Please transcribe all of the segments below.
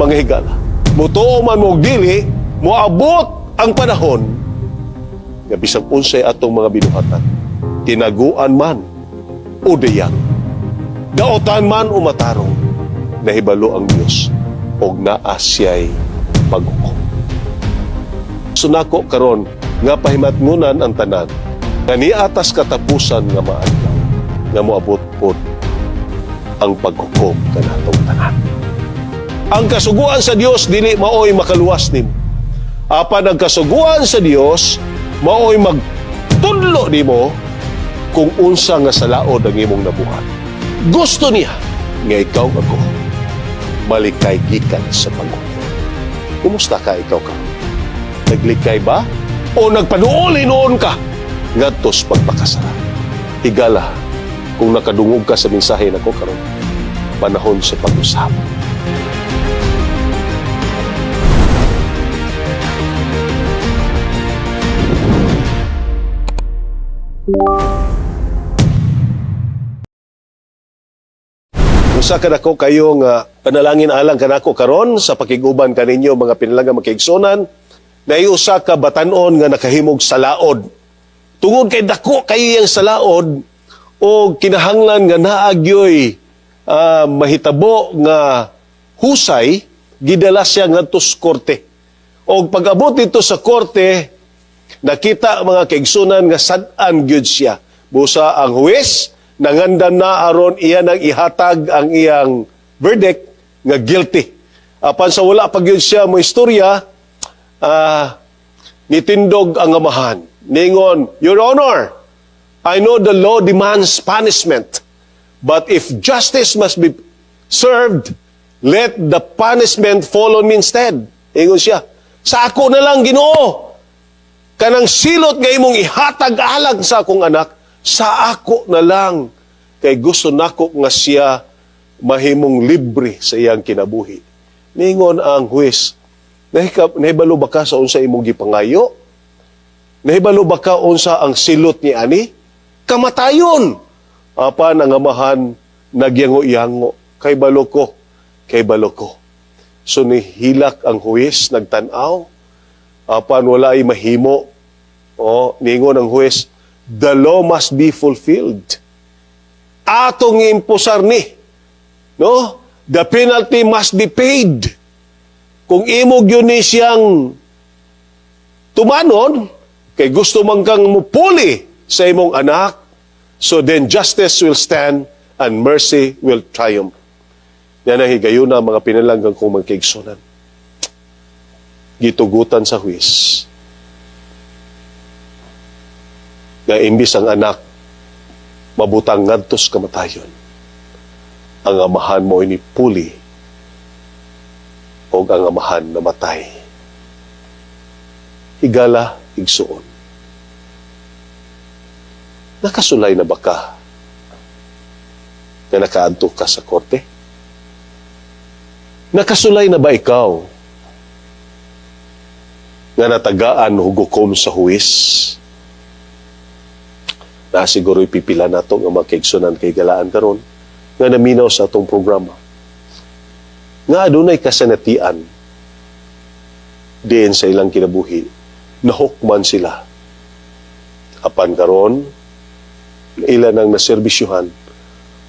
Mga higala, mutuo man mo og dili, moabot ang panahon nga bisag unsay atong mga binuhatan, tinaguan man o diyang, daotan man o matarong, nahibalo ang Dios og naa siya'y paghukom. So nako karon nga pahimatngunan ang tanan nga niatas katapusan nga maadlaw nga moabot pod ang paghukom kanatong tanan. Ang kasuguan sa Dios dili maoy makaluwas nimo. Apan ang kasuguan sa Dios maoy magtudlo nimo kung unsa nga salaod ang imong nabuhat. Gusto niya nga ikaw ako malikay gikan sa paghukom. Kumusta ka ikaw karon? Naglikay ba? O nagpaduol hinuon ka ngadto sa pagpakasala? Higala, kung nakadungog ka sa mensahe nako karon, panahon sa pag-usab. Usa ka nako kayo nga panalangin alang kanako karon sa pakig-uban kaninyo, mga pinalangga, mga kaigsuonan, na usa ka batan-on nga nakahimog salaod. Tungod kay dako kay iyang salaod o kinahanglan nga naa gyoy mahitabo nga husay, gidala siya ngadto sa korte. Og pag-abot dito sa korte, nakita, mga kaigsunan, nga sad-an gyud siya. Busa ang huwes nangandam na aron iya nang ihatag ang iyang verdict nga guilty. Apan sa wala pa gyud siya mo istorya, nitindog ang amahan. Ningon, "Your Honor, I know the law demands punishment, but if justice must be served, let the punishment fall on me instead." Ingon siya, "Sa ako na lang, Ginoo, kanang silot nga imong ihatag alang sa akong anak, sa ako na lang, kay gusto nako nga siya mahimong libre sa iyang kinabuhi." Ningon ang huwes, "Nahibalo ba ka sa unsa imong gipangayo? Nahibalo ba ka unsa ang silot ni ani? Kamatayon." Apan ang amahan nagyango-yango, "Kay balo ko, kay balo ko." So nihilak ang huwes, nagtan-aw, apan wala ay mahimo. O, ningon ang huwes, "The law must be fulfilled. Atong imposar ni. No? The penalty must be paid. Kung imo gyud ni siyang tumanon, kay gusto man kang mupuli sa imong anak, so then justice will stand and mercy will triumph." Yan ang higayuna, mga pinalanggang kong mga kaigsunan. Gitugutan sa huwes nga imbis ang anak mabutang ngadto sa kamatayon, ang amahan mo ni puli og ang amahan namatay. Higala, igsuon. Nakasulay na ba ka nga nakaadto ka sa korte? Nakasulay na ba ikaw nga natagaan hugukom sa huwis? Na siguro ipipila nato nga mga kaigsunan kay galaan karon nga naminaw sa atong programa nga adunay kasanatian diin sa ilang kinabuhi nahukman sila, apan karon ila nang naserbisyuhan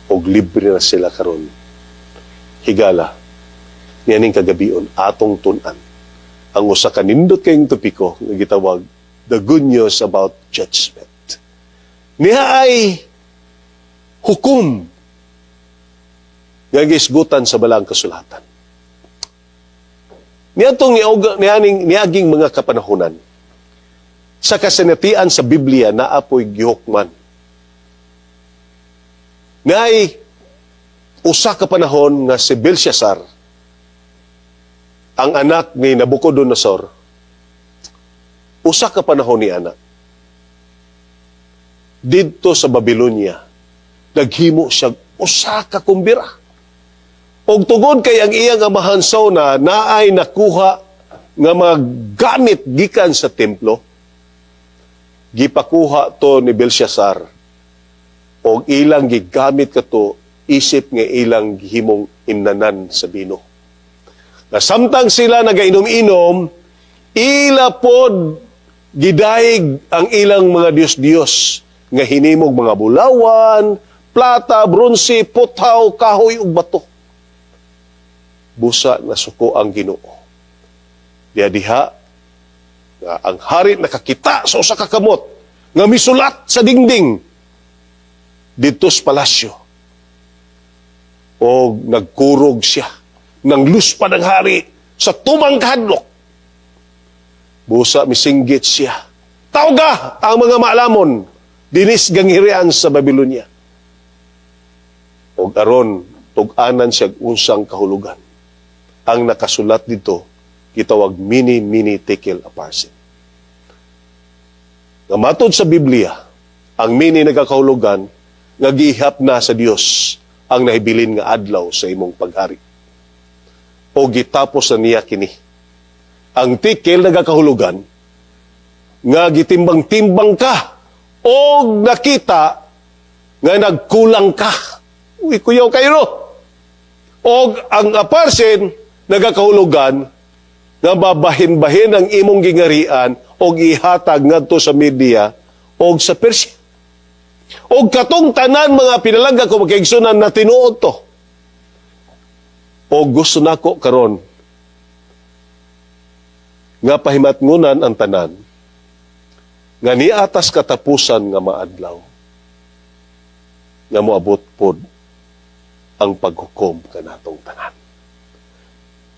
og libre na sila karon. Higala, nianing kagabion atong tun-an ang usa ka nindot kayong topiko nga gitawag "The Good News About Judgment." Niya ay hukom nga gisgutan sa Balaang Kasulatan. Niadtong nianing niaging mga kapanahunan, sa kasanatian sa Biblia naapoy gihukman. Naay usa ka panahon nga si Belshazzar, ang anak ni Nabucodonosor, usa ka panahon ni anak didto sa Babylonia, naghimo siya usa ka kumbira. Og tungod kay ang iyang amahan sauna naay nakuha nga mga gamit gikan sa templo, gipakuha to ni Belshazzar og ilang gigamit kato isip nga ilang gihimong imnanan sa bino. Na samtang sila nagainom-inom, ila pod gidayeg ang ilang mga Diyos-Diyos nga hinimog mga bulawan, plata, bronse, puthaw, kahoy ug bato. Busa nasuko ang Ginoo. Diha diha nga ang hari nakakita sa usa ka kamot nga misulat sa dingding didto sa palasyo. O nagkurog siya nang luspad ang hari sa tumang kahadlok. Busa misinggit siya. "Tawga ang mga maalamon dinis ganghirian sa Babylonia." Og aron tug-anan siya unsang kahulugan ang nakasulat dito, gitawag "Mene, mene, tekel, uparsin." Nga matod sa Biblia, ang mene nagakahulugan nga gihap na sa Dios ang nahibilin nga adlaw sa imong paghari. O gitapos na niya kini. Ang tekel nagakahulugan nga gitimbang-timbang ka o nakita nga nagkulang ka. Uy, kuyaw kayo. Og ang uparsin nagakahulugan nga babahin-bahin ang imong gingarian og ihatag ngadto sa Media og sa Persia. Og katong tanan, mga pinalangga ko, makaigsunan, na tinuod to. Og gusto nako karon nga pahimatngunan ang tanan nga niatas katapusan nga maadlaw nga moabot pod ang paghukom kanatong tanan.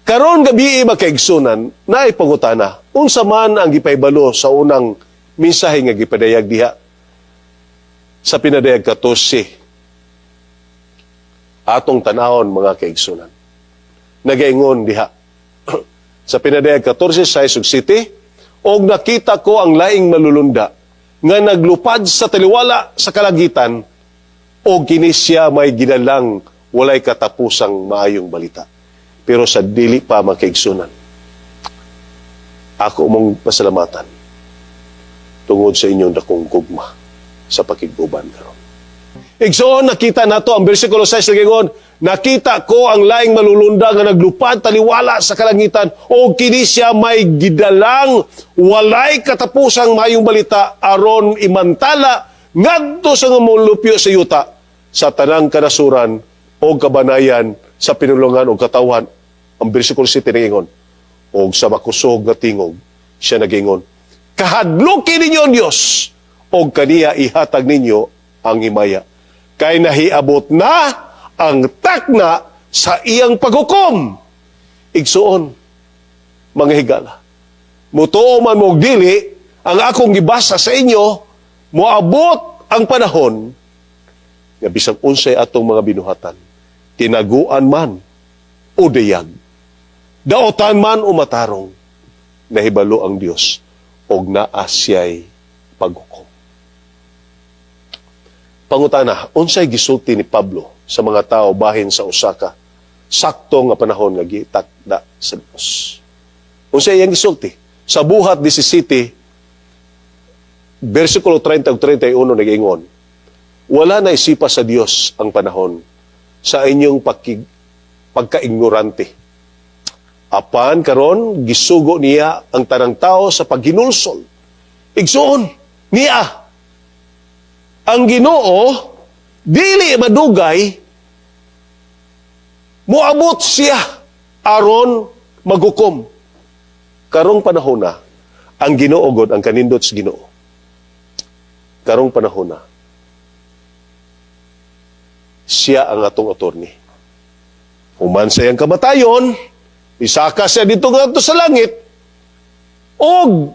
Karon gabi, makaigsunan, naay pangutana, unsa man ang gipahibalo sa unang mensahe nga gipadayag diha sa Pinadayag 14? Atong tanawon, mga kaigsunan. Nagaingon diha sa Pinadayag 14, 6 ug 7, "Og nakita ko ang laing malulunda nga naglupad sa taliwala sa kalangitan, og kini siya may gidalang walay katapusang maayong balita." Pero sa dili pa, makaigsunan, ako mong pasalamatan tungod sa inyong dakong gugma sa pakig-uban karon. Igsoon, nakita nato ang versikulo 6, nagingon, "Nakita ko ang laing malulunda nga naglupad taliwala sa kalangitan, o kini siya may gidalang walay katapusang mayong balita aron imantala ngadto sa nga molupyo sa yuta, sa tanang kanasuran o kabanayan, sa pinulungan o katawhan." Ang versikulo 7 nagingon, "Og sa makusog nga tingog siya nagingon, 'Kahadluki ninyo ang Dios og kaniya ihatag ninyo ang himaya, kay nahiabot na ang takna sa iyang paghukom.'" Igsuon, mga higala, mutuo man mo og dili, ang akong gibasa sa inyo, moabot ang panahon nga bisag unsay atong mga binuhatan, tinaguan man o dayag, daotan man o matarong, nahibalo ang Dios og naa siya'y paghukom. Pangutana, unsay gisulti ni Pablo sa mga tao bahin sa usa ka sakto nga panahon nga gitakda sa Dios? Unsay iyang gisulti? Sa Buhat 17, versikulo 30 ug 31 nag-ingon, "Wala na isipa sa Dios ang panahon sa inyong pagkaignorante. Apan karon gisugo niya ang tanang tao sa paghinulsol." Igsuon, niya ang Ginoo dili madugay, moabot siya aron maghukom. Karong panahon na, ang Ginoo god ang kanindot sa Ginoo. Karong panahon na, siya ang atong attorney. Human sa iyang kamatayon, isaka siya dito ngadto sa langit, og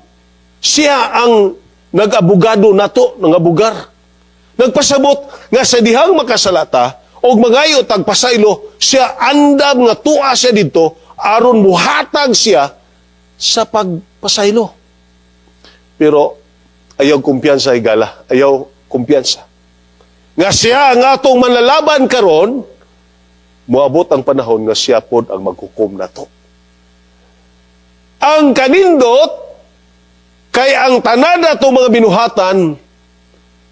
siya ang nag-abogado nato, nangabugar. Nagpasabot nga sa dihang makasalata, og mangayo tag pasaylo, siya andam nga tua siya dito, aron muhatag siya sa pagpasaylo. Pero ayaw kumpiyansa, higala, ayaw kumpiyansa. Nga siya ang atong manlalaban karon, moabot ang panahon nga siya pod ang maghukom nato. Ang kanindot kay ang tanan nato mga binuhatan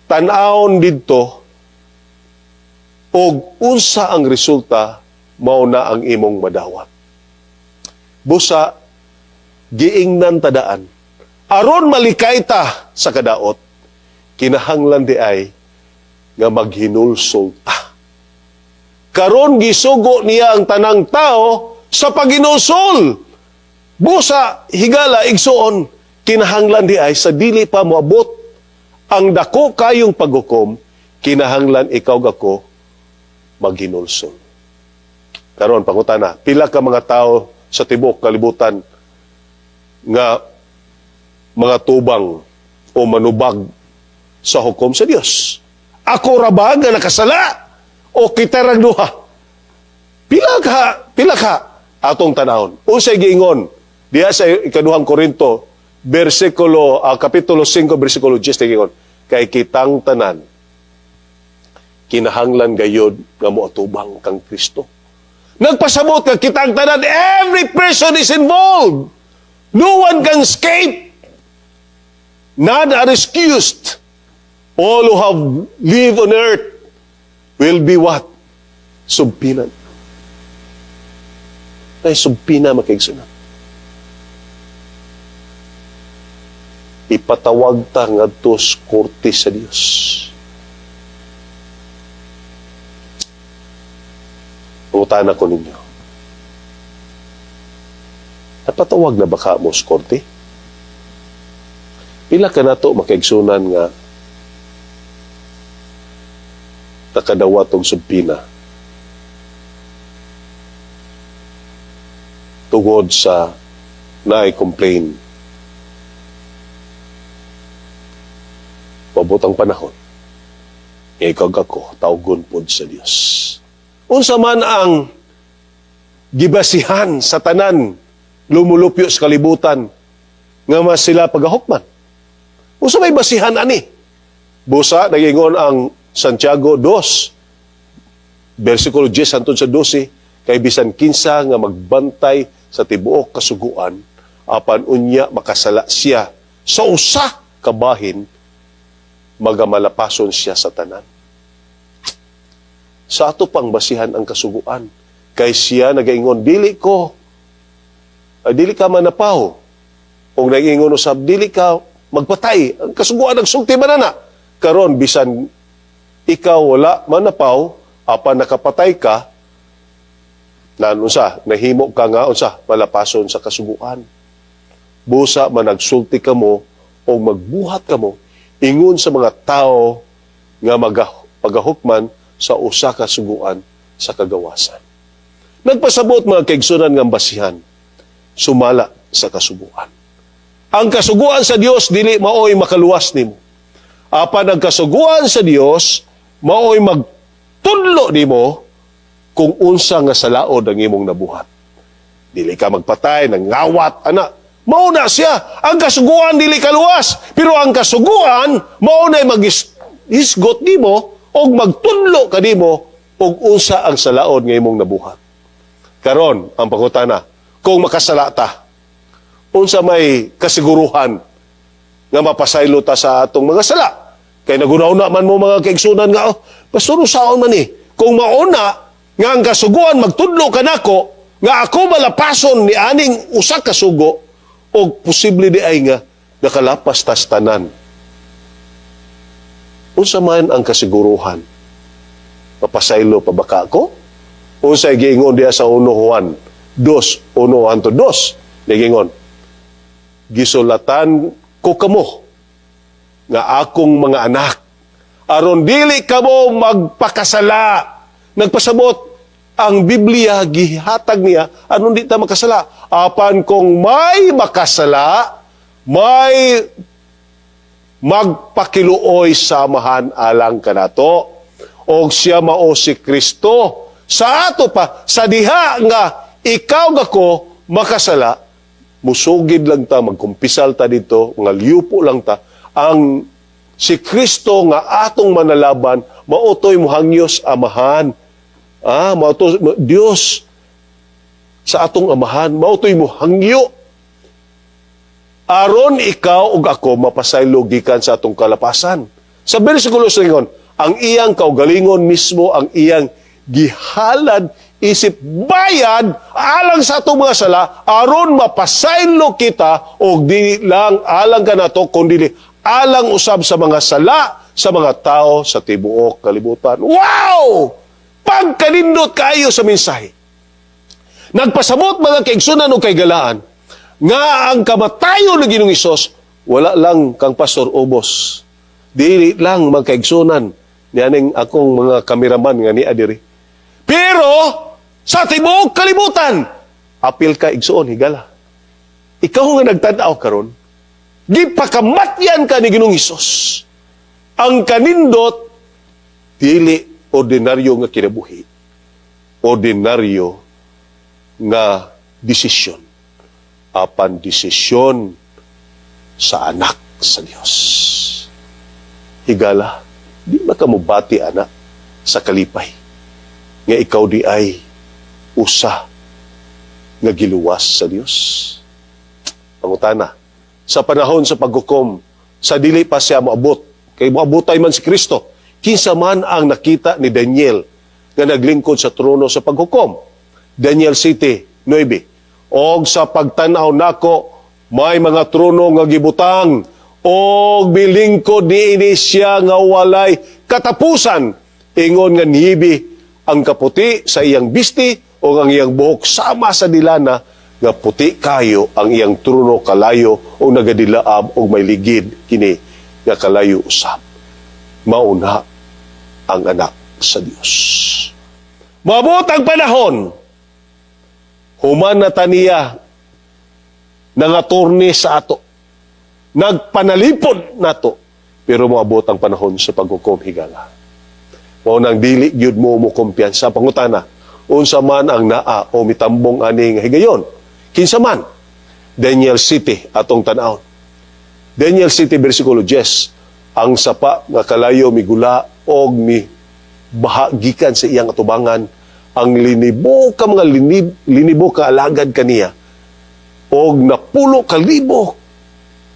tan-awon didto, og unsa ang resulta, mao na ang imong madawat. Busa giingnan ta daan. Aron malikay ta sa kadaot, kinahanglan diay nga maghinulsol ta. Karon gisugo niya ang tanang tao sa paghinulsol. Busa higala, igsuon, kinahanglan diay sa dili pa moabot ang dako kayong paghukom, kinahanglan ikaw ug ako maghinulsol. Karon pangutana, pila ka mga tao sa tibok kalibutan nga mga tubang o manubag sa hukom sa Dios? Ako ra ba nga nakasala o kita rang duha? Pila ka atong tanawon? Unsay giingon diha sa Ikaduhang Korinto, bersikulo kapitulo 5 bersikulo 10? Giingon, "Kay kitang tanan kinahanglan gayod nga moatubang kang Kristo." Nagpasabot nga kitang tanan, every person is involved. No one can escape. None are excused. All who have lived on earth will be what? Subpoenaed. Ay, subpoena, mga kaigsuonan. Ipatawag ta ngadto sa korte sa Dios. Pangutana ko ninyo. Napatawag na ba ka mo sa korte? Pila ka nato, mga kaigsuonan, nga nakadawat og subpoena tungod sa naay complain? Moabot ang panahon nga ikaw ako tawgon pod sa Dios. Unsa man ang gibasihan sa tanan lumulupyo sa kalibutan nga mas sila pagahukman? Unsa may basihan ani? Busa nagingon ang Santiago 2 versikulo 10 hangtod sa 12, "Kay bisan kinsa nga magbantay sa tibuok kasuguan apan unya makasala siya sa usa ka bahin, magamalapason siya sa tanan." Sa ato pang basihan ang kasuguan? Kay siya nagaingon, dili ko, ay, dili ka manapaw. O nagaingon usab, dili ka magpatay. Ang kasuguan nagsulti man na. Karon bisan ikaw wala manapaw, apan nakapatay ka, na unsa, nahimo ka nga unsa, malapason sa kasuguan. Busa managsulti kamo o magbuhat kamo ingon sa mga tao nga pagahukman sa usa ka suguan sa kagawasan. Nagpasabot, mga kaigsuonan, nga basihan sumala sa kasuguan. Ang kasuguan sa Dios dili maoy makaluwas nimo. Apan ang kasuguan sa Dios maoy magtudlo nimo kung unsa nga salaod ang imong nabuhat. Dili ka magpatay, nangawat, ana. Mao na siya. Ang kasuguan dili kaluwas. Pero ang kasuguan, mao na mag-hisgot nimo o magtudlo kanimo og unsa ang salaod nga imong nabuhat. Karon, ang pangutana, kung makasala ta, unsa may kasiguruhan nga mapasaylo ta sa atong mga sala? Kay naghuna-huna man mo, mga kaigsuonan, nga, "Oh, pastor, unsaon man ni? Kung mauna nga ang kasuguan magtudlo kanako nga ako malapason ni aning usa ka sugo, og posible diay nga nakalapas tas tanan. Unsa man ang kasiguruhan? Mapasaylo pa ba ka ako?" Unsay giingon diha sa 1 Juan 2, 1 hangtod 2? Giingon, "Gisulatan ko kamo nga akong mga anak aron dili kamo magpakasala." Nagpasabot ang Biblia gihatag niya aron di ta makasala. Apan kung may makasala, may magpakiluoy sa Amahan alang kanato. Og siya mao si Kristo. Sa ato pa, sa diha nga ikaw ako makasala, musugid lang ta, magkumpisal ta dito, nga liupo lang ta, ang si Kristo nga atong manalaban, mao to'y muhangyos Amahan. Ah, mao to Dios sa atong Amahan, mao to'y muhangyo aron ikaw ug ako mapasaylo gikan sa atong kalapasan. Sa bersikulo sa ingon, ang iyang kaugalingon mismo ang iyang gihalad. isip bayad alang sa atong mga sala aron mapasaylo kita, og di lang alang kanato kundi alang usab sa mga sala sa mga tao sa tibuok kalibutan. Wow! Pagkanindot kaayo sa mensahe. Nagpasabot, mga kaigsunan o kaigalaan, nga ang kamatayon ni Ginoong Hesus wala lang kang Pastor Ubos. Dili lang, mga kaigsunan, nianing akong mga kameraman nga nia diri. Pero sa tibuok kalibutan, apil ka, igsuon, higala. Ikaw nga nagtanaw karon, gipakamatyan ka ni Ginoong Hesus. Ang kanindot dili ordinaryo nga kinabuhi. Ordinaryo nga desisyon. Apan desisyon sa anak sa Dios. Higala, di ba ka mobati ana sa kalipay nga ikaw diay usa nga giluwas sa Dios? Pangutana, sa panahon sa paghukom, sa dili pa siya moabot, kay moabutay man si Kristo, kinsa man ang nakita ni Daniel nga naglingkod sa trono sa paghukom? Daniel 7:9. "Og sa pagtan-aw nako, may mga trono nga gibutang, og milingkod niini siya nga walay katapusan. Ingon nga nibi ang kaputi sa iyang bisti, o ang iyang buhok sama sa dilana nga puti kayo. Ang iyang trono kalayo o nagadilaab, og may ligid kini nga kalayo usab." Mauna ang anak sa Dios. Maabot ang panahon, human na taniya nangatorni sa ato, nagpanalipod nato, pero moabot ang panahon sa paghukom, higala. Mao nang dili gyud mo mo kumpiyansa. Pangutana, unsa man ang naa o mitambong ani nga higayon? Kinsa man? Daniel 7 atong tan-awon. Daniel 7 versikulo 10, ang sapa nga kalayo migula og mi bahagikan sa iyang atubangan ang linibo ka mga linibo ka alagad kaniya, og napulo ka libo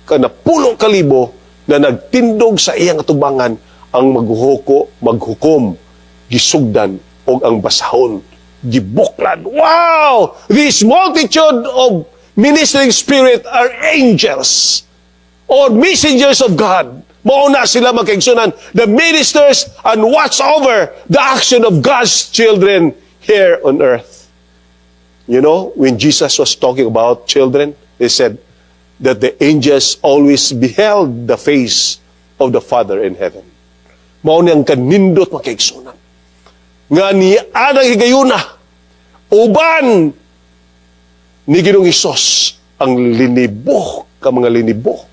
ka napulo ka libo na nagtindog sa iyang atubangan. Ang maghuhuko maghukom gisugdan, og ang basahon gibuklad. Wow! This multitude of ministering spirit are angels or messengers of God. Mao na sila, mga kaigsunan, the ministers and watch over the action of God's children here on earth. When Jesus was talking about children, he said that the angels always beheld the face of the Father in heaven. Mao niyang kanindot, mga kaigsunan, nga ni anang higayuna, uban ni Ginoong Hesus ang linibo ka mga linibo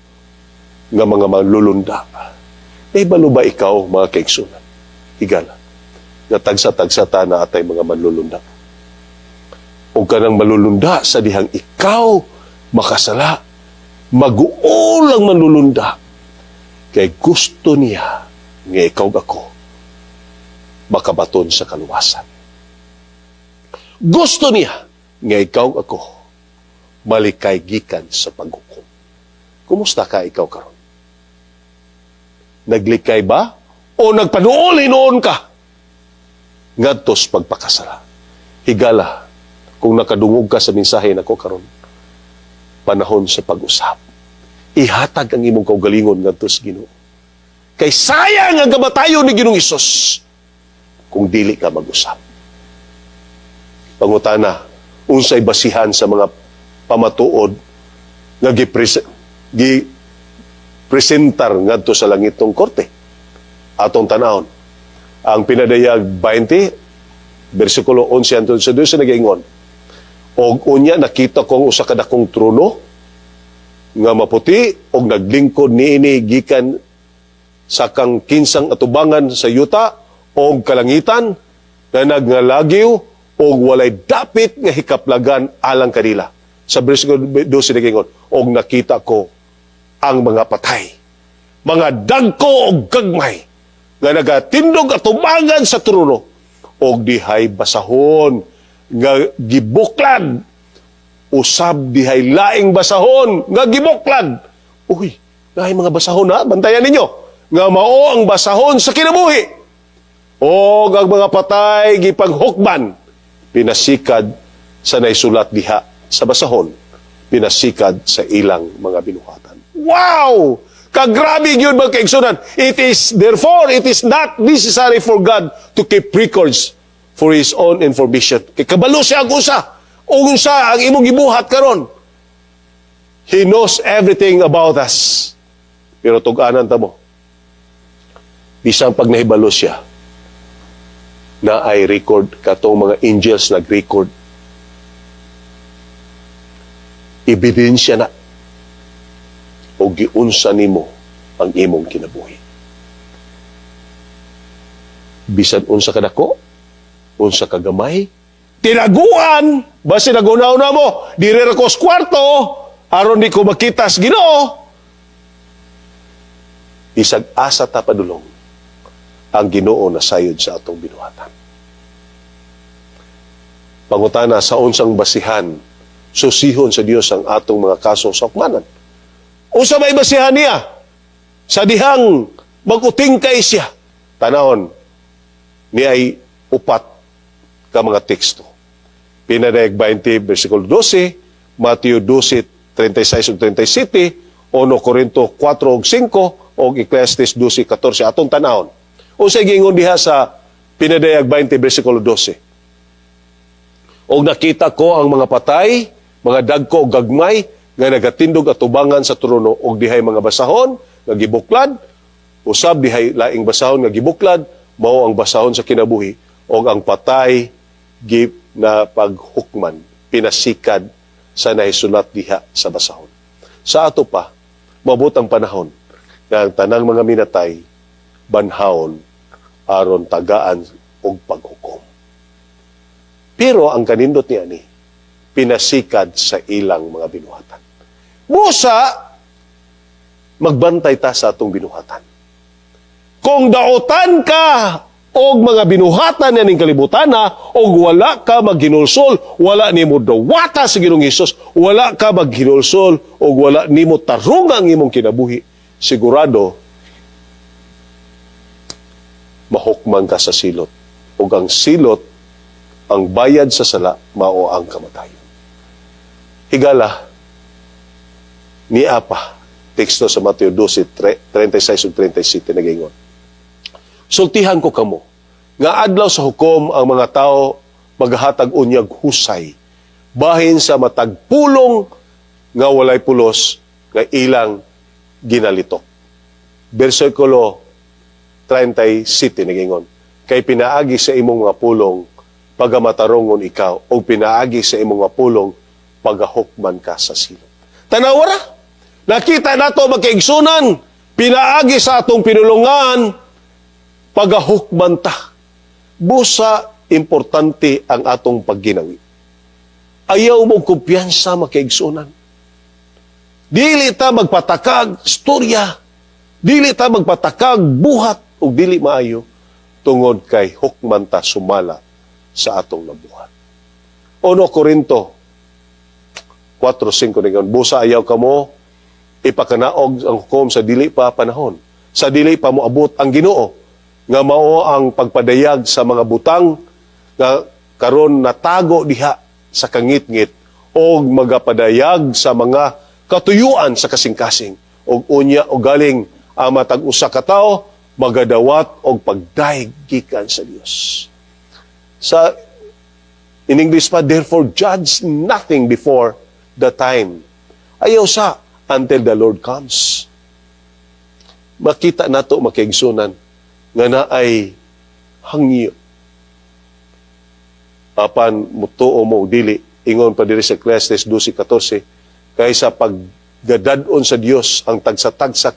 nga mga manlulunda. Nahibalo ba ikaw, mga kaigsunan, higala, nga tagsa-tagsa ta na atay mga manlulunda? O kanang malulunda sa dihang ikaw makasala, maguol ang manlulunda. Kay gusto niya nga ikaw ako makabaton sa kaluwasan. Gusto niya nga ikaw ako malikay gikan sa paghukom. Kumusta ka ikaw karon? Naglikay ba? O nagpanuol hinuon ka ngadto sa pagpakasala? Higala, kung nakadungog ka sa mensahe nako karon, panahon sa pag-usab. Ihatag ang imong kaugalingon ngadto sa Ginoo. Kay sayang ang kamatayon ni Ginoong Hesus kung dili ka mag-usab. Pangutana, unsay basihan sa mga pamatuod nga gi presentar ngadto sa langitong korte? Atong tanawon ang Pinadayag 20 bersikulo 11 hangtod sa 12, nagaingon, "Og unya nakita kong usa ka dakong trono nga maputi, og naglingkod niini gikan sa kang kinsang atubangan sa yuta og kalangitan nga nagngalagyo, og walay dapit nga hikaplagan alang kanila." Sa bersikulo 12 nagaingon, "Og nakita ko ang mga patay, mga dagko og gagmay, nga nagatindog atubangan sa trono, og dihay basahon nga gibuklad, usab dihay laing basahon nga gibuklad." Uy, naay mga basahon ha, bantayan ninyo, nga mao ang basahon sa kinabuhi. Og ang mga patay gipaghukban Pinasikad sa naisulat diha sa basahon, pinasikad sa ilang mga binuhatan. Wow! Kagrabe gyud, mga kaigsunan. It is, therefore, it is not necessary for God to keep records for His own information. Kay kabalo siya ang usa. Unsa ang imong gibuhat karon. He knows everything about us. Pero tug-anan ta mo, bisan pag nahibalo siya, naay record katong mga angels nag-record. Ebidensya na o giunsa nimo ang imong kinabuhi. Bisan unsa kadako, unsa kagamay, tinaguan, basi nagunaw na mo, diri ra ko sa kwarto, aron di ko makita sa Ginoo. Bisag asa ta padulong, ang Ginoo nasayod sa atong binuhatan. Pangutana, sa unsang basihan susihon sa Dios ang atong mga kaso sa hukmanan? Unsa may basihan niya? Sa dihang mag-uting kay siya. Tanawon, niay upat ka mga teksto. Pinadayag 20, versikulo 12, Mateo 12, 36 ug 37, 1 Corinto 4 ug 5, ug Ecclesiastes 12, 14. Atong tanawon. Unsay giingon diha sa Pinadayag 20, versikulo 12? "Og nakita ko ang mga patay, mga dagko ug gagmay, nga nagatindog atubangan sa trono, og dihay mga basahon nga gibuklad, usab dihay laing basahon nga gibuklad, mao ang basahon sa kinabuhi, og ang patay gi na paghukman pinasikad sa nahisulat diha sa basahon." Sa ato pa, mabot ang panahon nga ang tanang mga minatay banhawon aron tagaan og paghukom. Pero ang kanindot niya ni, pinasikad sa ilang mga binuhatan. Busa, magbantay ta sa atong binuhatan. Kung dautan ka og mga binuhatan ning kalibutan na, og wala ka maghinulsol, wala nimo dawata sa Ginoong Hesus, wala ka maghinulsol og wala nimo tarunga ang imong kinabuhi, sigurado mahukman ka sa silot. Ug ang silot, ang bayad sa sala, mao ang kamatayon. Higala, niya pa, teksto sa Mateo 12, 36 ug 37 nagaingon, "Sultihan ko kamo, nga adlaw sa hukom ang mga tao maghatag unyag husay, bahin sa matag pulong nga walay pulos nga ilang ginalitok." Bersikulo 37 nagingon, "Kay pinaagi sa imong mga pulong, pagamatarungon ikaw, o pinaagi sa imong mga pulong, pagahukman ka sa silot." Tanawa ra! Nakita nato, magkaigsunan, pinaagi sa atong pinulungan, pagahukman ta. Busa, importante ang atong pagginawi. Ayaw mo kumpiyansa, makaigsunan. Dili ta magpatakag istorya. Dili ta magpatakag buhat ug dili maayo tungod kay hukman ta sumala sa atong nabuhat. 1 Korinto 4:5 ningon, "Busa ayaw kamo ipakanaog ang hukom sa dili pa panahon, sa dili pa moabot ang Ginoo, nga mao ang pagpadayag sa mga butang nga karon natago diha sa kangitngit og magapadayag sa mga katuyuan sa kasing-kasing. Og unya o galing ang matag usa ka tawo magadawat og pagdayeg gikan sa Dios." Sa in English pa, "Therefore judge nothing before the time." Ayaw sa until the Lord comes. Makita nato, makaigsunan, nga naay hangyo. Apan mutuo mo o dili, ingon pa diri sa Ecclesiastes 12:14, kay sa paggadad-on sa Dios ang tagsa-tagsa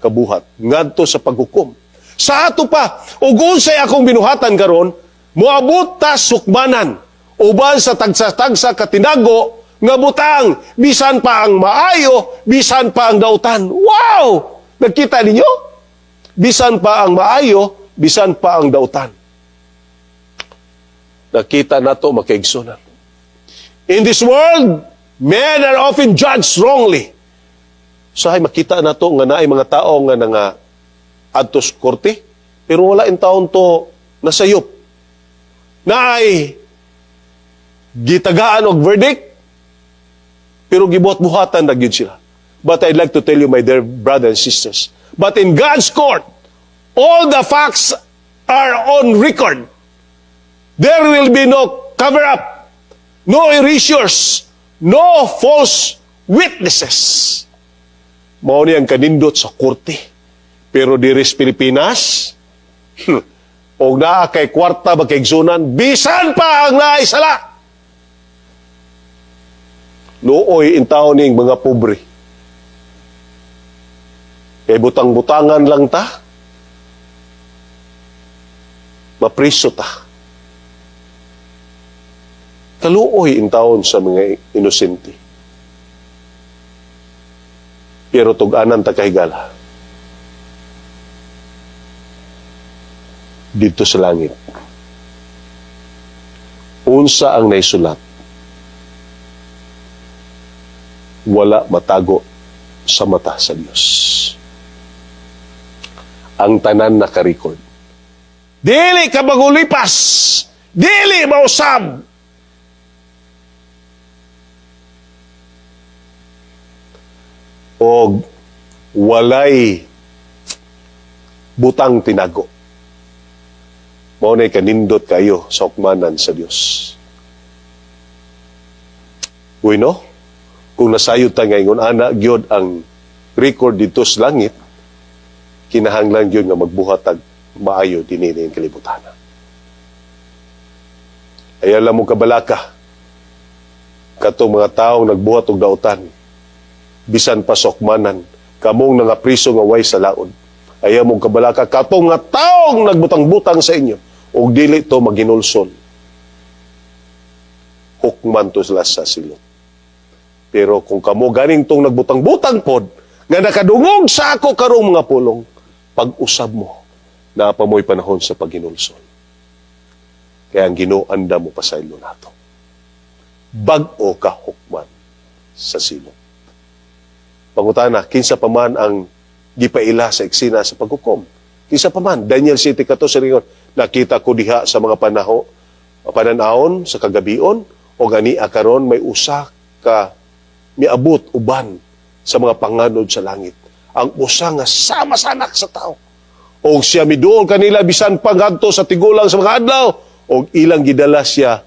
kabuhat ngadto sa paghukom. Sa ato pa, ug unsay akong binuhatan karon, moabot ta sukmanan uban sa tagsa-tagsa katinago nga butang, bisan pa ang maayo, bisan pa ang dautan. Wow! Nakita ninyo? Bisan pa ang maayo, bisan pa ang dautan. Nakita nato, makaigsunan. In this world, men are often judged wrongly. So ay makita nato nga naay mga tao nga nanga adtos korte, pero wala in taon to nasayop. Naay Gitagaan og verdict, pero gibuhat-buhatan na gyud sila. But I'd like to tell you, my dear brothers and sisters, but in God's court, all the facts are on record. There will be no cover-up, no erasures, no false witnesses. Mao ni ang kanindot sa korte. Pero diri sa Pilipinas, og naa kay kwarta, magkaigsunan, bisan pa ang naay sala. Luoy intawon ning mga pobre. Kay butang-butangan lang ta, mapriso ta. Kaluoy intawon sa mga inosente. Pero tug-anan ta, kahigala. Dito sa langit, unsa ang naisulat, wala matago sa mata sa Dios. Ang tanan naka-record. Dili ka magulipas! Dili mausab! Og walay butang tinago. Mao na'y kanindot kayo sa hukmanan sa Dios. Bueno, kung nasayod ta ngayon ana gyud ang record dito sa langit, kinahanglan gyud nga magbuhat tag maayo dinhi ning kalibutan. Ayaw lang mo kabalaka katong mga taong nagbuhat og dautan, bisan pa sa hukmanan, kamong nangapriso nga way sa laod. Ayaw mo kabalaka katong nga taong nagbutang-butang sa inyo ug dili to maginulsol. Hukman to sila sa silot. Pero kung kamo ganing tong nagbutang-butang pod nga nakadungog sa ako karong mga pulong, pag-usab mo, naa pa mo'y panahon sa paghinulsol. Kaya ang Ginoo andam mo pasaylo nato. Bag-o ka hukman sa silot. Pangutana, kinsa pa man ang gipaila sa eksena sa paghukom? Kinsa pa man? Daniel 7:14 ringon, "Nakita ko diha sa mga panaho, pananawon sa kagabion, o gani karon may usa ka miabot uban sa mga panganod sa langit. Ang usa nga sama sa anak sa tao. Og siya miduol kanila bisan pa ngadto sa tigulang sa mga adlaw, og ilang gidala siya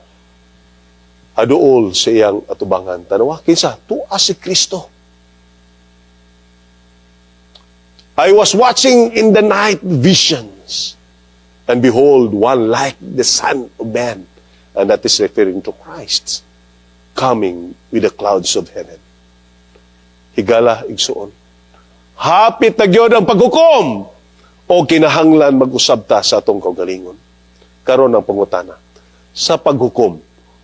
haduol sa iyang atubangan." Tanawa, kinsa? Tua si Kristo. "I was watching in the night visions, and behold, one like the Son of Man." And that is referring to Christ coming with the clouds of heaven. Higala, igsuon. Hapit na gyud ang paghukom o kinahanglan mag-usab ta sa atong kaugalingon. Karon ang pangutana. Sa paghukom,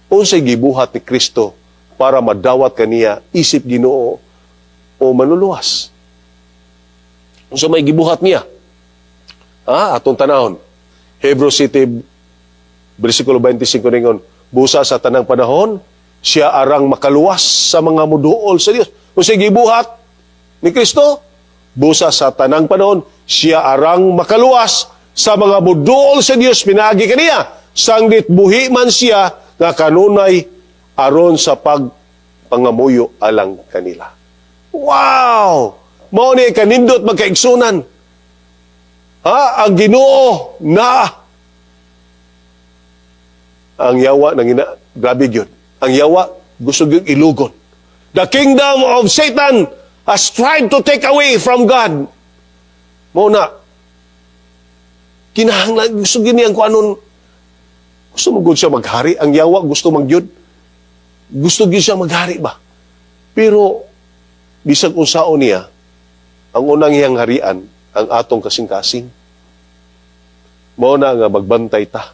unsay gibuhat ni Kristo para madawat kaniya isip Ginoo o manluluwas? Unsa may gibuhat niya? Ah, atong tanahon. Hebrews 7, versikulo 25 ningon, "Busa sa tanang panahon, siya arang makaluwas sa mga muduol sa Dios." Unsay gibuhat ni Kristo? Busa sa tanang panahon, siya arang makaluwas sa mga muduol sa Dios pinaagi kaniya. Sanglit buhi man siya nga kanunay aron sa pagpangamuyo alang kanila. Wow! Mao ni kanindot, magkaigsunan. Ha? Ang Ginoo na ang yawa nang ina, grabe gyud. Ang yawa gusto gyud ilugon. The kingdom of Satan has tried to take away from God. Mao na kinahanglan gusto gyud niyang kung anon, gusto mo gud siya maghari. Ang yawa gusto man gyud, gusto gyud siya maghari ba, pero bisag unsaon niya, ang unang iyang harian ang atong kasing-kasing. Mao na nga magbantay ta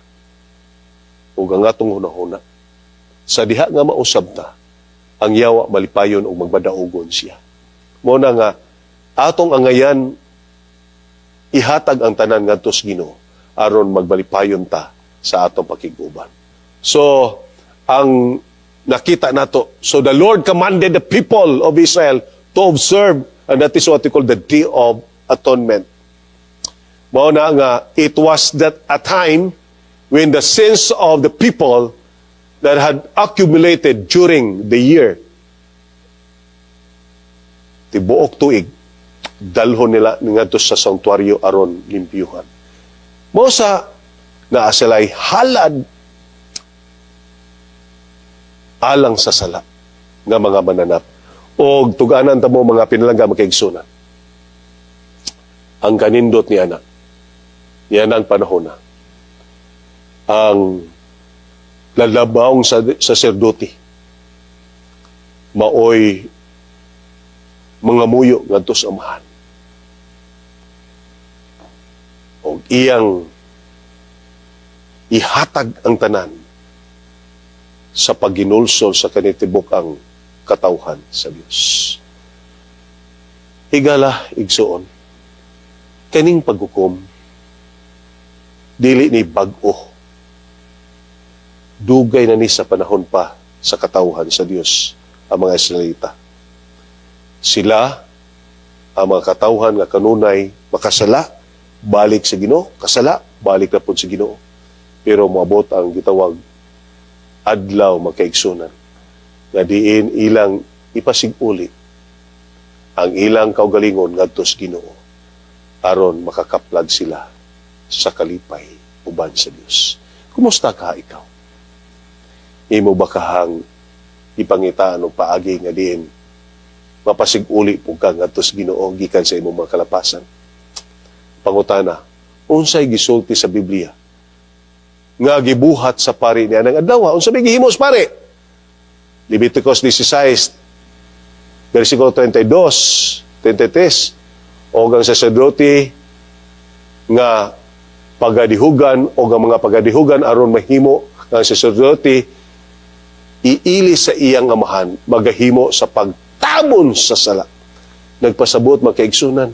ug ang atong hunahuna. Sa diha nga mausab ta, ang yawa malipayon ug magbadaugon siya. Mao na nga atong angayan ihatag ang tanan ngadto sa Ginoo aron magbalipayon ta sa atong pakig-uban. So, ang nakita nato, so the Lord commanded the people of Israel to observe, and that is what we call the Day of Atonement. Mao na nga, it was that a time when the sins of the people that had accumulated during the year. Tibuok tuig, dalhon nila ngadto sa sanktuaryo aron limpyuhan. Mao sa naa sila'y halad alang sa sala nga mga mananap. O tuganan ta mo, mga pinalangga, mga kaigsunan. Ang kanindot ni ana, yan ang panahon na. Ang lalabawng sa saserdote, maoy mga muyo ngadto sa Amahan. Og iyang ihatag ang tanan sa pagginulsol sa kanitibok ang katawhan sa Dios. Higala, igsuon, kaning paghukom, dili ni bag-o. Dugay na ni sa panahon pa sa katawhan sa Dios ang mga Israelita. Sila, ang mga katawhan nga kanunay makasala, balik sa Ginoo, kasala, balik na pud sa Ginoo. Pero moabot ang gitawag adlaw, mga kaigsunan, nga diin ilang ipasig-uli ang ilang kaugalingon ngadto sa Ginoo aron makakaplag sila sa kalipay uban sa Dios. Kumusta ka ikaw? Imo ba kahang ipangitaan og paagi nga diin mapasig-uli pud ka ngadto sa Ginoo gikan sa imong mga kalapasan? Pangutana, unsay gisulti sa Biblia nga gibuhat sa pari niya ng adlaw? Unsa may gihimo sa pari? Leviticus 16, versikulo 32, 33, o ang saserdote nga pagadihugan o ang mga pagadihugan aron mahimo nga ang saserdote iili sa iyang Amahan, magahimo sa pagtabon sa sala. Nagpasabot, mga kaigsunan,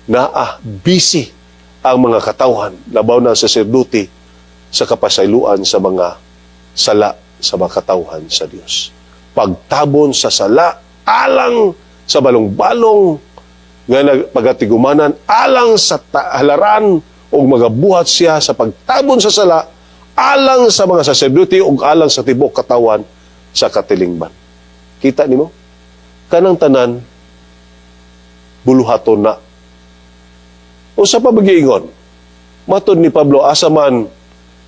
naa busy ang mga katawhan, labaw na ang saserdote, sa kapasayloan sa mga sala sa mga katawhan sa Dios. Pagtabon sa sala alang sa balong-balong nga nagpagatigumanan alang sa halaran ug magabuhat siya sa pagtabon sa sala alang sa mga saserdote ug alang sa tibok katawan sa katilingban. Kita nimo? Kanang tanan buluhaton na. Unsa pa magiingon? Matod ni Pablo, asa man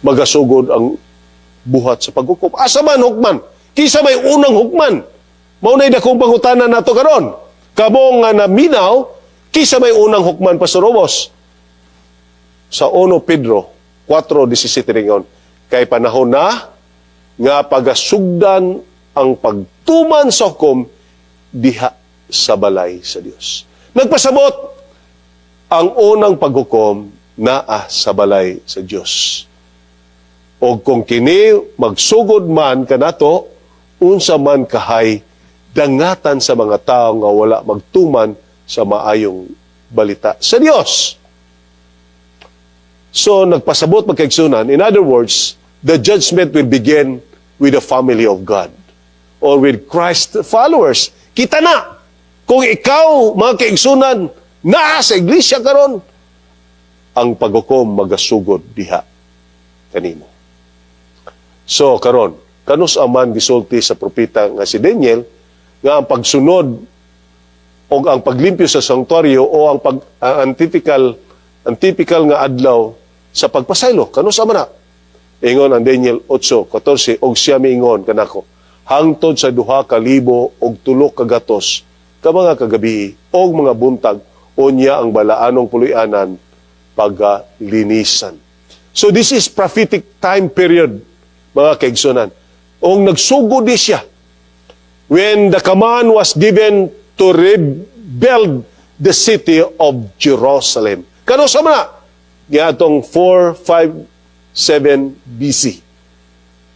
magasugod ang buhat sa paghukom? Asa man hukman? Kinsa may unang hukman? Mao na'y dakong pangutana nato karon. Kamo nga naminaw, kinsa may unang hukman, Pastor Robos? Sa 1 Pedro 4:17 ringon, kay panahon na nga pagasugdan ang pagtuman sa hukom diha sa balay sa Dios. Nagpasabot, ang unang paghukom naa sa balay sa Dios. O kung kini magsugod man kanato, unsa man kahay dangatan sa mga tao nga wala magtuman sa maayong balita sa Dios? So, nagpasabot, mga kaigsunan, in other words, the judgment will begin with the family of God or with Christ followers. Kita na, kung ikaw, mga kaigsunan, naa sa iglesia karon, ang paghukom magasugod diha kanimo. So, karon, kanus man gisulti sa propeta nga si Daniel nga ang pagsunod o ang paglimpyo sa sanktuaryo o ang typical nga adlaw sa pagpasaylo, kanus man na? Ingon ang Daniel 8:14, "Og siya miingon kanako, hangtod sa 2,300 ka mga kagabi og mga buntag, unya ang balaanong puloy-anan pagalinisan." So this is prophetic time period, mga kaigsunan. Og nagsugod di siya when the command was given to rebuild the city of Jerusalem. Kanus man na? Giatong 457 BC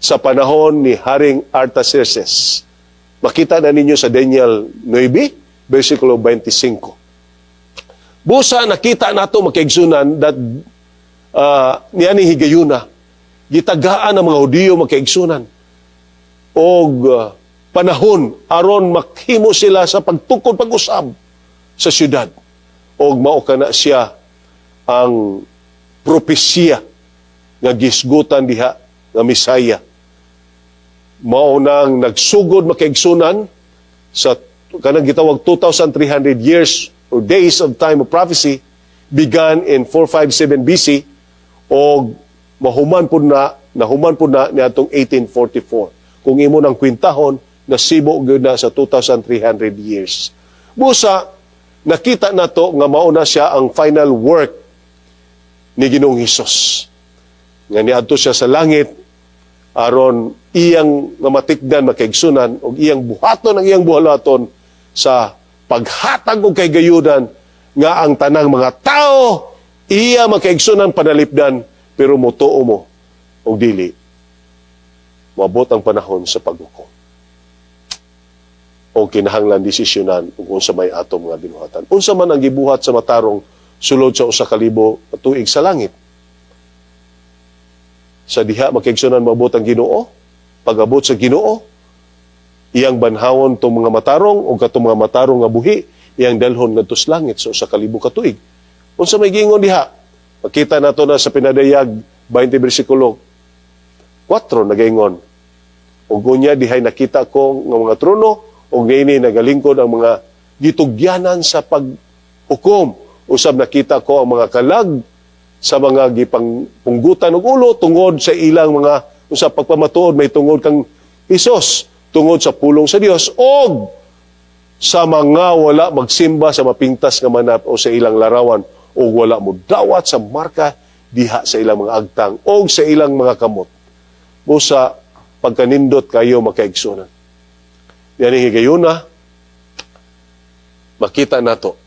sa panahon ni Haring Artaxerxes. Makita na ninyo sa Daniel 9, versikulo 25. Busa nakita nato, mga kaigsunan, that niani higayuna gitagaan ang mga Hudiyo, mga kaigsunan, og panahon aron makhimo sila sa pagtukod pag-usab sa syudad, og mao kana siya ang propesiya nga gisgutan diha nga Mesaya. Mao nang nagsugod, makaigsunan, sa kanang gitawag 2,300 years or days of time of prophecy began in 457 BC o mahuman pud na, nahuman pud na niadtong 1844. Kung imo nang kwintahon, nasibo gyud na sa 2,300 years. Busa nakita nato nga mao na siya ang final work ni Ginoong Hesus nga niadto siya sa langit aron iyang nga matikdan, makaigsunan, og iyang buhaton ang iyang buhalaton sa paghatag og kahigayunan nga ang tanang mga tao iya, makaigsunan, panalipdan. Pero motuo mo og dili, moabot ang panahon sa paghukom o kinahanglan desisyonan ug unsa may atong mga binuhatan. Unsa man ang gibuhat sa matarong sulod sa 1,000 tuig sa langit? Sa diha, makaigsunan, moabot ang Ginoo, pag-abot sa Ginoo, iyang banhawon tong mga matarong o katong mga matarong nga buhi, iyang dalhon ngadto sa langit sa 1,000 ka tuig. Unsa may giingon diha? Makita nato na sa Pinadayag 20 bersikulo 4, nagaingon, "Ug unya dihay nakita ko nga mga trono ug niini nagalingkod ang mga gitugyanan sa paghukom. Usab nakita ko ang mga kalag sa mga gipangpunggutan og ulo tungod sa ilang mga usa pagpamatuod may tungod kang Hesus, tungod sa pulong sa Dios, og sa mga wala magsimba sa mapintas nga manap o sa ilang larawan o wala mo dawat sa marka diha sa ilang mga agtang o sa ilang mga kamot." Busa pagkanindot kayo, makaigsunan. Yan ang higayuna, makita nato,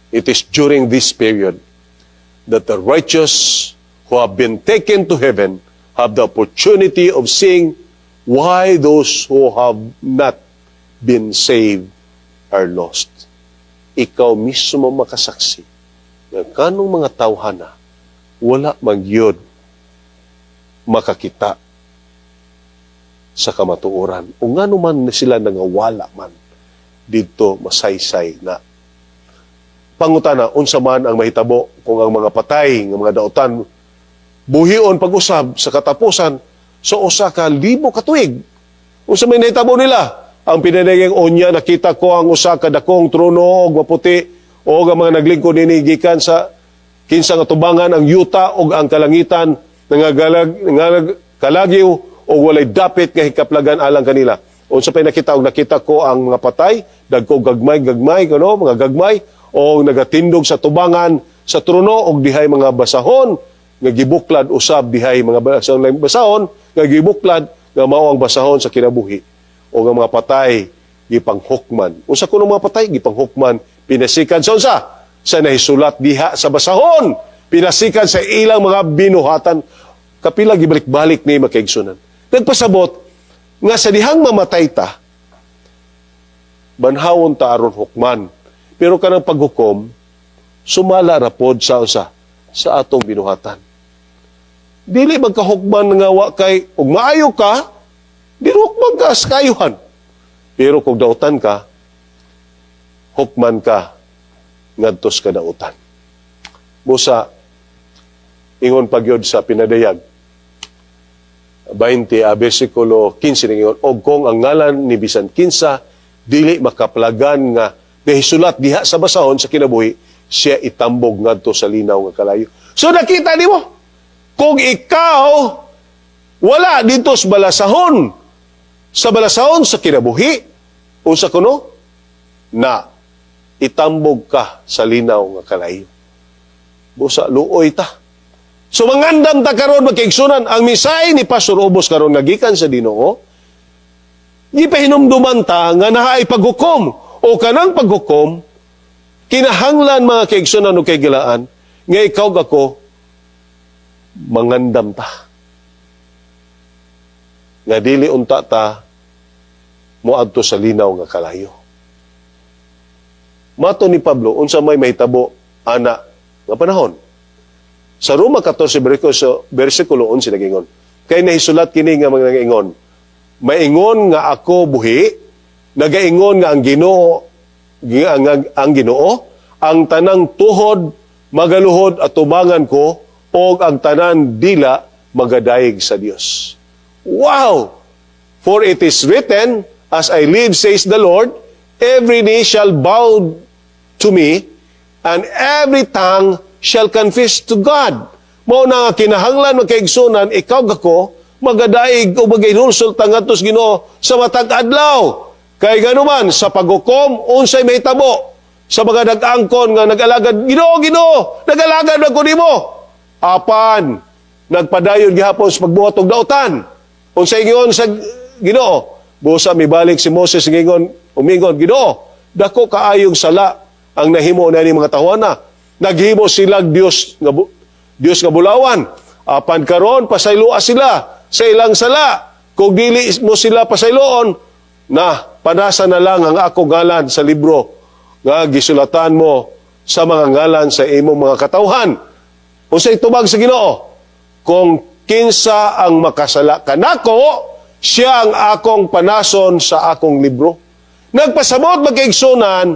it is during this period that the righteous who have been taken to heaven have the opportunity of seeing why those who have not been saved are lost. Ikaw mismo makasaksi nga kanong mga tawhana wala magyod makakita sa kamatuoran. O ngano man sila nangawala man didto, masaysay na. Pangutana, unsa man ang mahitabo kung ang mga patay nga mga dautan buhion pag-usab sa katapusan sa 1,000 ka tuig? Unsa may nahitabo nila? Ang pinanayang, "Unya nakita ko ang usa ka dakong trono og maputi og ang mga naglingkod nini gikan sa kinsa nga tubangan ang yuta ug ang kalangitan nangagalag kalagyo og walay dapit nga hikaplagan alang kanila." Unsa pay nakita? "Og nakita ko ang mga patay, dagko gagmay gagmay kuno mga gagmay, og nagatindog sa tubangan sa trono, og dihay mga basahon nga gibuklad. Usab dihay mga basahon nga gibuklad nga mao ang basahon sa kinabuhi, og ang mga patay gipanghukman." Unsa kuno mga patay gipanghukman? Pinasikan sa unsa? Sa nahisulat diha sa basahon, pinasikan sa ilang mga binuhatan. Kapila gibalik-balik ni, makaigsunan. Nagpasabot nga sa dihang mamatay ta, banhawon ta aron hukman. Pero kanang paghukom, sumala ra pod sa unsa? Sa atong binuhatan. Dili magkahukman nga wa kay ug maayo ka, di hukman ka sa kaayuhan. Pero kung dautan ka, hukman ka ngadto sa kadautan. Busa ingon pagyod sa Pinadayag 20 a bersikulo 15, ningon, "Og kung ang ngalan ni bisan kinsa dili makaplagan nga nahisulat diha sa basahon sa kinabuhi, siya itambog ngadto sa linaw nga kalayo." So nakita nimo, kung ikaw wala dito sa balasahon sa kinabuhi, unsa kuno na itambog ka sa linaw nga kalayo. Busa luoy ta. So mangandam ta karon, magkaigsunan, ang mensahe ni Pastor Ubos karon nga gikan sa Ginoo, gipahinumduman ta nga naay paghukom o kanang paghukom kinahanglan, mga kaigsunan o kaigilaan, nga ikaw ako mangandam ta. Nga dili unta ta moadto sa linaw nga kalayo. Mato ni Pablo, unsa may mahitabo ana nga panahon? Sa Roma 14 versikulo 11 nagingon, "Kay nahisulat kini nga mga nagaingon, maingon nga ako buhi, nagaingon nga ang Ginoo ang Ginoo, ang tanang tuhod magaluhod at tubangan ko og ang tanan dila magadayeg sa Dios." Wow! For it is written, "As I live, says the Lord, every knee shall bow to me, and every tongue shall confess to God." Mao na nga kinahanglan, mga kaigsunan, ikaw gako, magadaig o magahinulsol ta ngadto sa Ginoo sa matag adlaw. Kay ganuman, sa paghukom, unsay mahitabo sa mga nag-angkon nga nag-alagad, "Ginoo, Ginoo, nag-alagad ako nimo." Apan nagpadayon gihapon sa pagbuhat og dautan. Unsay ingon sa Ginoo? Busa mibalik si Moses ngingon, umingon, "Ginoo, dako kaayong sala ang nahimo na ni mga tawhana. Naghimo sila Dios nga bulawan. Apan karon pasayloa sila sa ilang sala. Kung dili mo sila pasayloon, na panasa na lang ang ako ngalan sa libro nga gisulatan mo sa mga ngalan sa imong mga katawhan." Unsay tubag sa Ginoo? "Kung kinsa ang makasala kanako, siya ang akong panason sa akong libro." Nagpasabot, mga kaigsunan,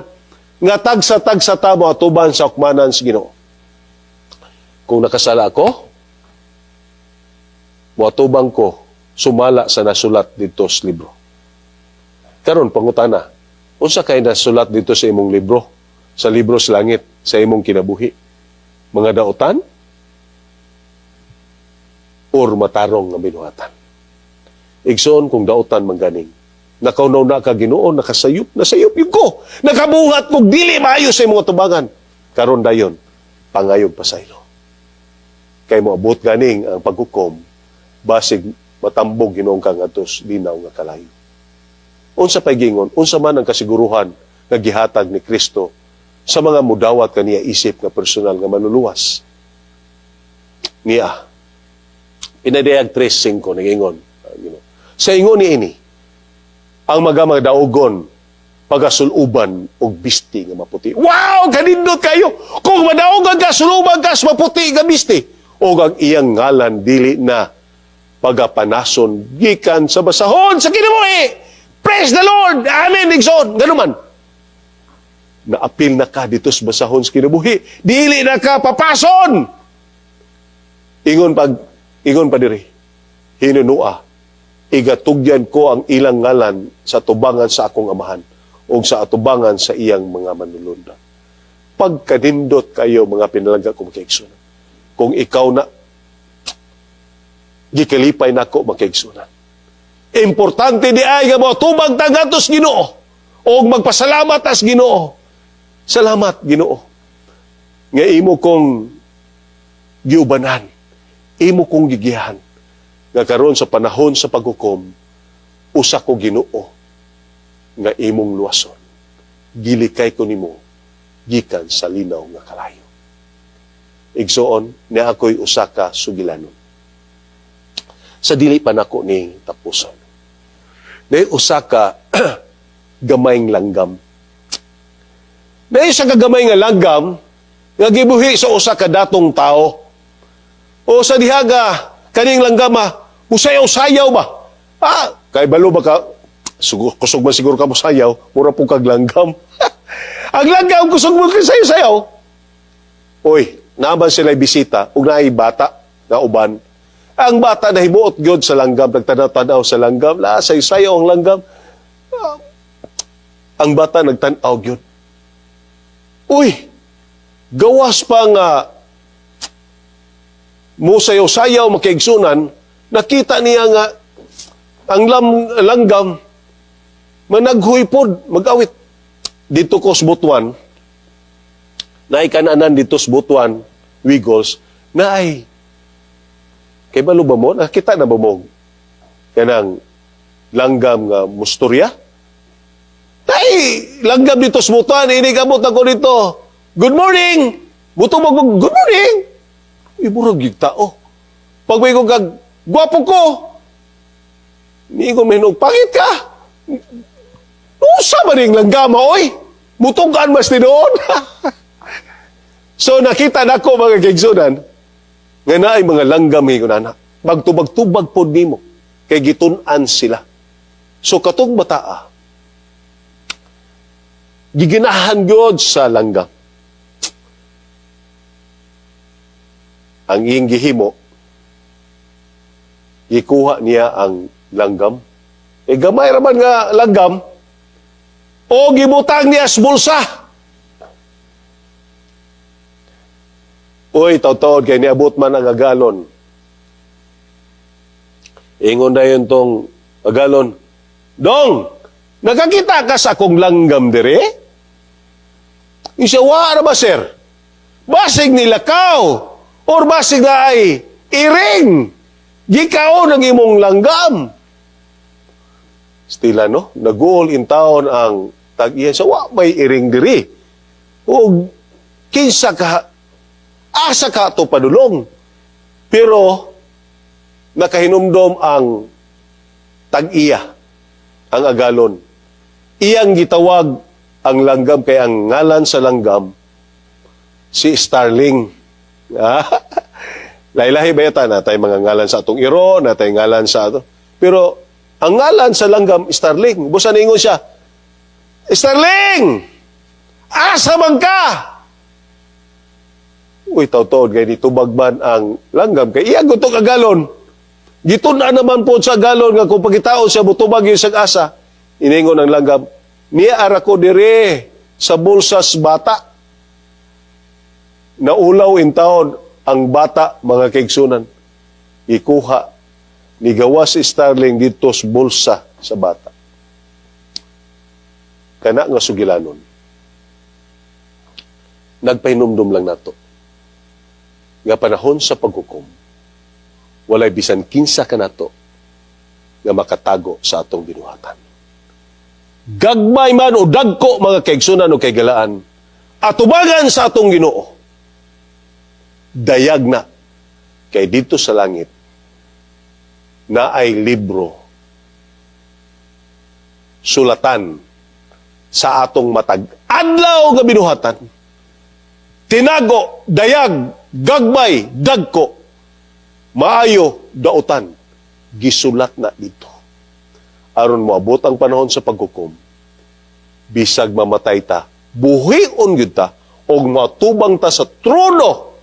nga tagsa-tagsa ta moatuban sa hukmanan sa Ginoo. Kung nakasala ako, moatubang ko sumala sa nasulat dito sa libro. Karon pangutana, unsa kay nasulat dito sa imong libro? Sa libro sa langit, sa imong kinabuhi? Mga dautan? Or matarong nga binuhatan? Igsoon, kung dautan man ganing, nakaunaw na ka, "Ginoo, nakasayop, nasayop gyud ko. Nakabuhat kog dili maayo sa imong atubangan." Karon dayon, pangayog pasaylo. Kay moabot ganing ang paghukom, basig matambog hinuon ka ngadto sa linaw nga kalayo. Unsa pay gingon, unsa man ang kasiguruhan nga gihatag ni Kristo sa mga mudawat kaniya isip nga personal nga manluluwas? Niya. Pinadayag 3.5 nagingon. Sa ingon ni ini, ang mga madaugon pagasuluban og bisti nga maputi. Wow! Kanindot kayo! Kung madaugan ka, suluban ka sa maputi nga bisti. O ang iyang ngalan dili na pagapanason gikan sa basahon sa kinabuhi. Praise the Lord! Amen, igsoon! Ganun man. Naapil na ka dito sa basahon sa kinabuhi. Dili na ka papason! Ingon pa diri. Hinunua, igatugyan ko ang ilang ngalan sa tubangan sa akong amahan o sa atubangan sa iyang mga manulunda. Pagkanindot kayo, mga pinalangga ko mga kaigsunan. Kung ikaw na, gikalipay nako, mga kaigsunan. Importante di ay nga motubag ta ngadto sa Ginoo o magpasalamat as Ginoo. "Salamat, Ginoo, nga imo kong giubanan, imo kong gigiyahan nga karon sa panahon sa paghukom, usa ko, Ginoo, nga imong luwason. Gilikay ko nimo gikan sa linaw nga kalayo." Igsoon, ni ako'y usa ka sugilanon. Sa dili pa nako ni tapuson. Nay usa ka gamayng langgam. Nay usa ka gamay nga langgam nga gibuhi sa usa ka datong tao. O sa dihaga kaning langgam ah, musayaw-sayaw ba? Ah, kay balo ba ka sugo, kusog man siguro ka mo sayaw, mura po kag langgam. Ang langgam kusog mo kay sayaw-sayaw. Oy, naman sila bisita ug naay bata nga uban. Ang bata na himuot gyud sa langgam, nagtanaw-tanaw sa langgam, la sayaw ang langgam. Ah, ang bata nagtan-aw gyud. Uy, gawas pa nga musayaw-sayaw, mga kaigsunan, nakita niya nga ang langgam managhoy pod, mag-awit. Dito ko sa Butuan, naikananan dito sa Butuan, Wiggles, na ay, kay balo ba mo? Nakita na ba mo kanang langgam nga mustorya? Ay, langgam dito sa Butuan, inigamot ako dito. "Good morning!" Mutubag mo, "Good morning!" Murag yung tao. Pag may kag, "Gwapo ko!" Niingon may hinog, "Pangit ka!" Usa ba ning langgama, oy? Mutugan mas tinuod. So nakita nako, mga kaigsunan, nga naay mga langgam nga nana. Magtubag-tubag pod nimo kay gitun-an sila. So katong bataa, giginahan gyud sa langgam. Ang iyang gihimo, gikuha niya ang langgam, E gamay ra man nga langgam o gibutang niya sa bulsa. Uy, taw-taod kay niabot man ang agalon. Ingon dayon tong agalon, "Dong, nakakita ka sa akong langgam dire?" Isa, "Wa ra ba, sir? Basig nilakaw or basig na ay iring. Gikaon ang imong langgam." Stila, no? Naguol in taon ang tag-iya sa wa may iring diri. O kinsa ka, asa ka to padulong? Pero nakahinumdom ang tag-iya, ang agalon. Iyang gitawag ang langgam kay ang ngalan sa langgam si Starling. Ah, lahi-lahi ba yata natay mga ngalan sa atong iro, natay ngalan sa ato. Pero ang ngalan sa langgam, Starling. Busa ningon siya, "Starling! Asa man ka?" Uy, taw-taod kay nitubag man ang langgam kay iya gutong agalon. Gitun-an naman po sa agalon nga kung pagkitaon siya mutubag yung siyang asa. Iningon ang langgam, "Niya ara ko dire sa bulsas bata." Naulaw in taon ang bata, mga kaigsunan. Ikuha ni gawas si Starling dito sa bulsa sa bata. Kana nga sugilanon. Nagpahinumdum lang nato nga panahon sa paghukom, walay bisan kinsa kanato nga makatago sa atong binuhatan. Gagmay man o dagko, mga kaigsunan o kaigalaan, atubangan sa atong Ginoo. Dayag na kay dito sa langit na ay libro sulatan sa atong matag adlaw nga binuhatan. Tinago, dayag, gagmay, dagko, maayo, dautan, gisulat na dito. Aron moabot ang panahon sa paghukom, bisag mamatay ta, buhion gyud ta, og matubang ta sa trono,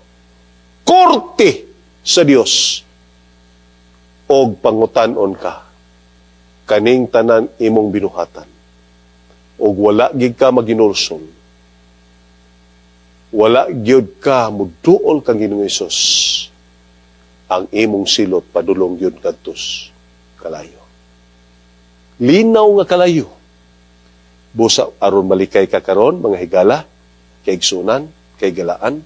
korte sa Dios, og pangutan-on ka, kaning tanan imong binuhatan, og wala gid ka maginulsol, wala gyud ka muduol kang Ginoong Hesus, ang imong silot padulong gyud kadtos kalayo. Linaw nga kalayo. Busa aron malikay ka karon, mga higala, kaigsunan, kaigalaan,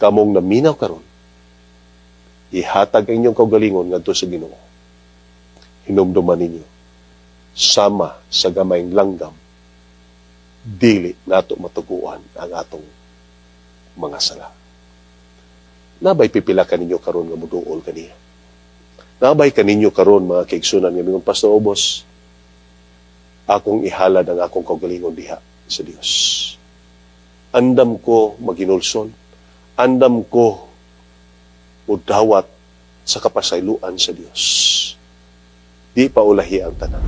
kamong naminaw karon. Ihatag ang inyong kaugalingon ngadto sa Ginoo. Hinumduman ninyo, sama sa gamayng langgam, dili nato matuguan ang atong mga sala. Nabay pipila ka ninyo karon nga muduol kaniya? Nabay kaninyo karon, mga kaigsunan, nga mingon, "Pastor Obos, akong ihalad ang akong kaugalingon diha sa Dios. Andam ko maginulsol, andam ko mudawat sa kapasayloan sa Dios." Di pa ulahi ang tanan.